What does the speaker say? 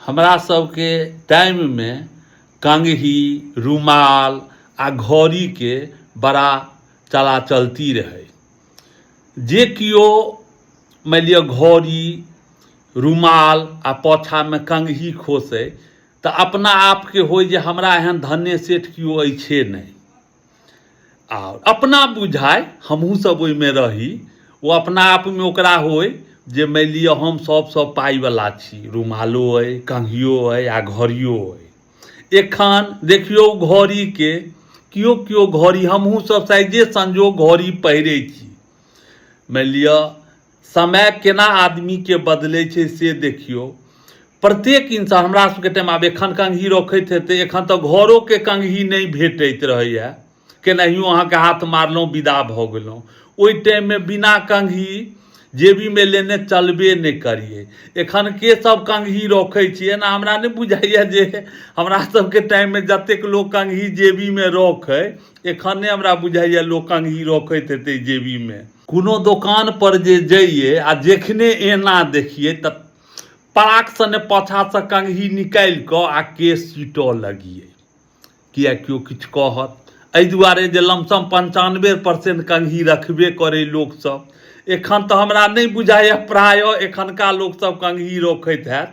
हमरा सबके टाइममे कंघी, रुमाल आ घड़ीके बड़ा चला चलती रहै। जे केओ मानि लिअ घड़ी, रुमाल आ पाछामे कंघी खोसै तऽ अपना आपके होइ जे हमरा एहन धन्य सेठ केओ अइछे नहि। आओर अपना बुझाइ, हमहूँ सब ओहिमे रही, ओ अपना आपमे ओकरा होइ जे मानि लिअ हम सबसँ पाइवला छी, रुमालो अइ, कंघियो अइ आ घड़ियो अइ। एखन देखियौ घड़ीके, केओ केओ घड़ी, हमहूँ सब साइजे संजोग घड़ी पहिरै छी। मानि लिअ समय केना आदमीके बदलै छै से देखियौ। प्रत्येक इंसान हमरा सबके टाइम आब एखन कंघी रखैत हेतै, एखन तऽ घरोके कंघी नहि भेटैत रहैए, केनाहियो अहाँके हाथ मारलहुँ विदा भऽ गेलहुँ। ओहि टाइममे बिना कंघी जेबीमे लेने चलबे नहि करियै। एखन के सब कंघी रखै छी, एना हमरा नहि बुझाइए जे हमरा सबके टाइममे जतेक लोक कंघी जेबीमे रखै, एखन नहि हमरा बुझाइए लोक कंघी रखैत हेतै जेबीमे। कोनो दोकानपर जे जइयै आ जखने एना देखियै तऽ पराक सने पाछासँ कंघी निकालि कऽ आ केश सीटऽ लगियै, किए केओ किछु कहत। एहि दुआरे जे लमसम 95% कंघी रखबे करै लोकसभ। एखन तऽ हमरा नहि बुझाइए प्रायः एखनका लोकसभ कंघी रखैत हैत।